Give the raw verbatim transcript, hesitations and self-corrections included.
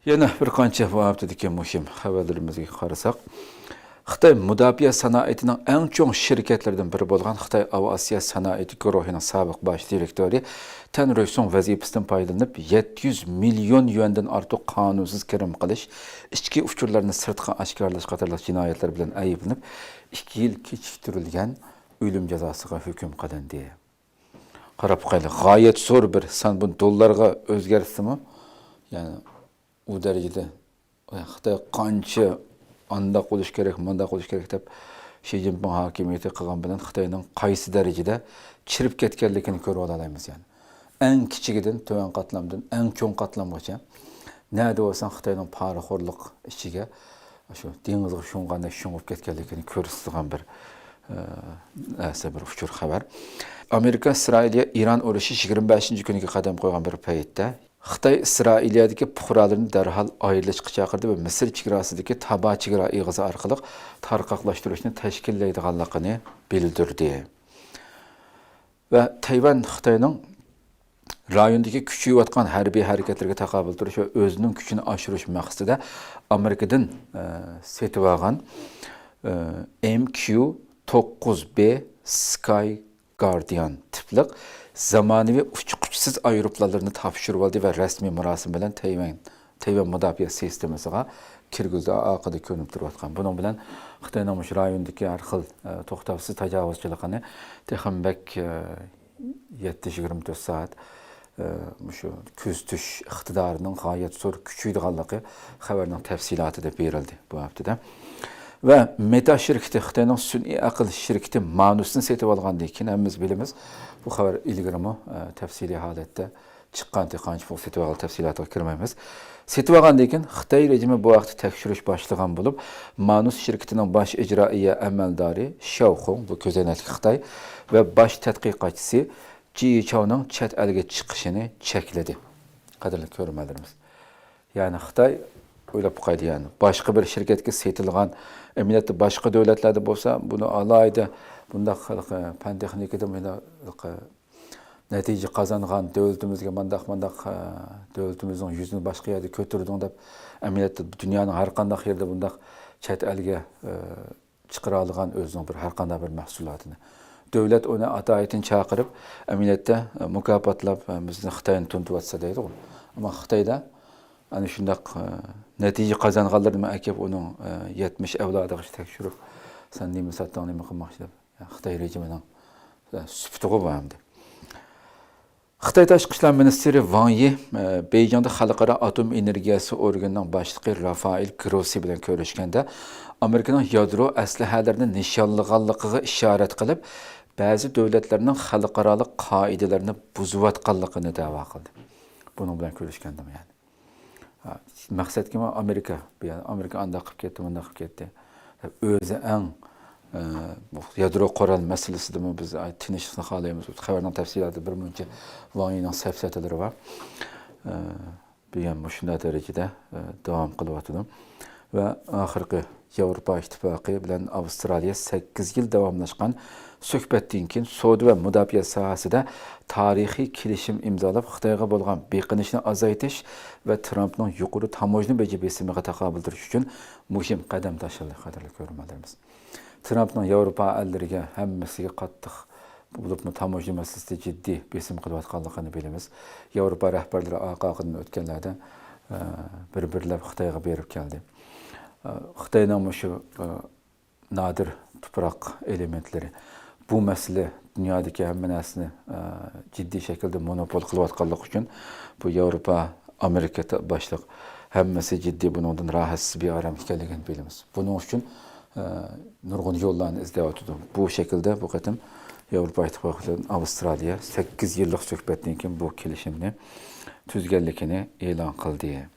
يەنە بىر قانچە بۇ ھەپتىدىكى مۇھىم خەۋەرلىرىمىزگە قارىساق، خىتاي مۇداپىئە سانائىتىنىڭ ئەڭ چوڭ شىركەتلىرىدىن بىرى بولغان خىتاي ئاۋىئاتسىيە سانائىتى گۇرۇھىنىڭ سابىق باش دىرېكتورى تەن رۇيسۇڭ ۋەزىپىسىدىن پايدىلىنىپ، يەتتە يۈز مىليون يۈەندىن ئارتۇق قانۇنسىز كىرىم قىلىش، ئىچكى ئۇچۇرلارنى سىرتقا ئاشكارىلاش قاتارلىق جىنايەتلەر بىلەن ئەيىبلىنىپ، ئىككى يىل كېچىكتۈرۈلگەن ئۆلۈم جازاسىغا ھۆكۈم قىلىندى. قاراپ باقايلى، غايەت زور بىر سان بۇنى دوللارغا ئۆزگەرتسىمۇ، يەنى ئۇ دەرىجىدە خىتاي قانچە ئانداق بولۇش كېرەك، مانداق بولۇش كېرەك دەپ شى جىنپىڭ ھاكىمىيىتى قىلغان بىلەن خىتاينىڭ قايسى دەرىجىدە چىرىپ كەتكەنلىكىنى كۆرۈۋالالايمىز يەنى. ئەڭ كىچىكىدىن، تۆۋەن قاتلامدىن ئەڭ چوڭ قاتلامغىچە نەدە بولساڭ خىتاينىڭ پارىخورلۇق ئىچىگە شۇ دېڭىزغا شۇڭغاندەك شۇڭغۇپ كەتكەنلىكىنى كۆرسىتىدىغان بىر، ئە، نەرسە، بىر ئۇچۇر خەۋەر. ئامېرىكا ئىسرائىلىيە ئىران ئۇرۇشى يىگىرمە بەشىنچى كۈنىگە قەدەم قويغان بىر پەيتتە، خىتاي ئىسرائىلىيەدىكى پۇقرالىرىنى دەرھال ئايرىلىشقا چاقىردى ۋە مىسىر چېگراسىدىكى تابا چېگرا ئېغىزى ئارقىلىق تارقاقلاشتۇرۇشنى تەشكىللەيدىغانلىقىنى بىلدۈردى. ۋە تەيۋەن خىتاينىڭ رايوندىكى كۈچىيىۋاتقان ھەربىي ھەرىكەتلىرىگە تاقابىل تۇرۇش ۋە ئۆزىنىڭ كۈچىنى ئاشۇرۇش مەقسىتىدە ئامېرىكىدىن، ئە، سېتىۋالغان، ئە، ئېم كيۇ توققۇز بې سكاي گاردىيان تىپلىق زامانىۋى ئۇچقۇچىسىز ئايروپىلانلىرىنى تاپشۇرۇۋالدى ۋە رەسمىي مۇراسىم بىلەن تەيۋەن، تەيۋەن مۇداپىئە سىستېمىسىغا كىرگۈزدى. ئارقىدا كۆرۈنۈپ تۇرۇۋاتقان. بۇنىڭ بىلەن خىتاينىڭ مۇشۇ رايوندىكى ھەر خىل، ئە، توختاۋسىز تاجاۋۇزچىلىقىنى تېخىمۇ بەك، ئە، يەتتە يۈز يىگىرمە تۆت سائەت، ئە، مۇشۇ كۆزىتىش ئىقتىدارىنىڭ غايەت زور كۈچىيىدىغانلىقى خەۋەرنىڭ تەپسىلاتىدا بېرىلدى بۇ ھەپتىدە. ۋە مېتا شىركىتى، خىتاينىڭ سۈنئىي ئەقىل شىركىتى مانۇسنى سېتىۋالغاندىن كېيىن، ھەممىمىز بىلىمىز، بۇ خەۋەر ئىلگىرىمۇ، ئە، تەپسىلىي ھالەتتە چىققانتى، قانچە پۇل سېتىۋالغان تەپسىلاتىغا كىرمەيمىز. سېتىۋالغاندىن كېيىن خىتاي رېجىمى بۇ ھەقتە تەكشۈرۈش باشلىغان بولۇپ، مانۇس شىركىتىنىڭ باش ئىجرائىيە ئەمەلدارى شياۋ خۇڭ، بۇ كۆزەينەكلىك خىتاي، ۋە باش تەتقىقاتچىسى جى يىچاۋنىڭ چەت ئەلگە چىقىشىنى چەكلىدى. قەدىرلىك كۆرۈرمەنلىرىمىز، يەنى خىتاي ئويلاپ باقايلى، يەنى باشقا بىر شىركەتكە سېتىلغان، ئەمەلىيەتتە باشقا دۆلەتلەردە بولسا بۇنى ئالاھىدە بۇنداق پەن تېخنىكىدا مۇنداق نەتىجە قازانغان، دۆلىتىمىزگە مانداق، مانداق، ئە، دۆلىتىمىزنىڭ يۈزىنى باشقا يەردە كۆتۈردۈڭ دەپ، ئەمەلىيەتتە دۇنيانىڭ ھەر قانداق يېرىدە بۇنداق چەت ئەلگە، ئە، چىقىرالىغان ئۆزىنىڭ بىر ھەر قانداق بىر مەھسۇلاتىنى. دۆلەت ئۇنى ئاتايىتىنى چاقىرىپ، ئەمەلىيەتتە، ئە، مۇكاپاتلاپ، ئە، بىزنى خىتاينى تونۇتۇۋاتسا دەيدىغۇ. ئەمما خىتايدا ئەنە شۇنداق، ئە، نەتىجە قازانغانلىرىنى ئەكەپ ئۇنىڭ، ئە، يەتمىش ئەۋلادىغىچە تەكشۈرۈپ، سەن نېمە ساتتىڭ، نېمە قىلماقچى دەپ. خىتاي رېجىمىنىڭ، ئە، سۈپىتىغۇ بۇ ئەمدى. خىتاي تاشقى ئىشلار مىنىستىرى ۋاڭ يى، ئە، بېيجىڭدا خەلقئارا ئاتوم ئېنېرگىيەسى ئورگىنىنىڭ باشلىقى رافائېل گروسسى بىلەن كۆرۈشكەندە، ئامېرىكىنىڭ يادرو ئەسلىھەلىرىنى نىشانلىغانلىقىغا ئىشارەت قىلىپ، بەزى دۆلەتلەرنىڭ خەلقئارالىق قائىدىلىرىنى بۇزۇۋاتقانلىقىنى دەۋا قىلدى. بۇنىڭ بىلەن كۆرۈشكەندىمۇ يەنى. ھە، مەقسەتكىمۇ ئامېرىكا، بۇ يەردە ئامېرىكا ئانداق قىلىپ كەتتى، مۇنداق قىلىپ كەتتى. ئۆزى ئەڭ، ئە، بۇ يادرو قورال مەسىلىسىدىمۇ بىز، ئاي، تىنچلىقنى خالايمىز. خەۋەرنىڭ تەپسىلاتىدا بىر مۇنچە ۋاڭ يىنىڭ سەپسەتىلىرى بار. ئە، بۇ يەنە مۇشۇنداق دەرىجىدە، ئە، داۋام قىلىۋاتىدۇ. ۋە ئاخىرقى ياۋروپا ئىتتىپاقى بىلەن ئاۋسترالىيە سەككىز يىل داۋاملاشقان سۆھبەتتىن كېيىن سودا ۋە مۇداپىئە ساھەسىدە تارىخىي كېلىشىم ئىمزالاپ، خىتايغا بولغان بېقىنىشنى ئازايتىش ۋە ترامپنىڭ يۇقىرى تاموژنا بېجى بېسىمىغا تاقابىل تۇرۇش ئۈچۈن مۇھىم قەدەم تاشلىدى، قەدىرلىك كۆرۈرمەنلىرىمىز. ترامپنىڭ ياۋروپا ئەللىرىگە ھەممىسىگە قاتتىق بولۇپمۇ تاموژنا مەسىلىسىدە جىددىي بېسىم قىلىۋاتقانلىقىنى بىلىمىز. ياۋروپا رەھبەرلىرى ئارقا-ئارقىدىن ئۆتكەنلەردە، ئە، بىر-بىرلەپ خىتايغا بېرىپ كەلدى. ئە، خىتاينىڭ مۇشۇ، ئە، نادىر تۇپراق ئېلېمېنتلىرى، بۇ مەسىلە دۇنيادىكى ھەممە نەرسىنى، ئە، جىددىي شەكىلدە مونوپول قىلىۋاتقانلىقى ئۈچۈن بۇ ياۋروپا، ئامېرىكا تا-، باشلىق ھەممىسى جىددىي بۇنىڭدىن راھەتسىز، بىئارام ئىكەنلىكىنى بىلىمىز. بۇنىڭ ئۈچۈن، ئە، نۇرغۇن يوللارنى ئىزدەۋاتىدۇ. بۇ شەكىلدە بۇ قېتىم ياۋروپا ئىتتىپاقى بىلەن ئاۋسترالىيە سەككىز يىللىق سۆھبەتتىن كېيىن بۇ كېلىشىمنى تۈزگەنلىكىنى ئېلان قىلدى.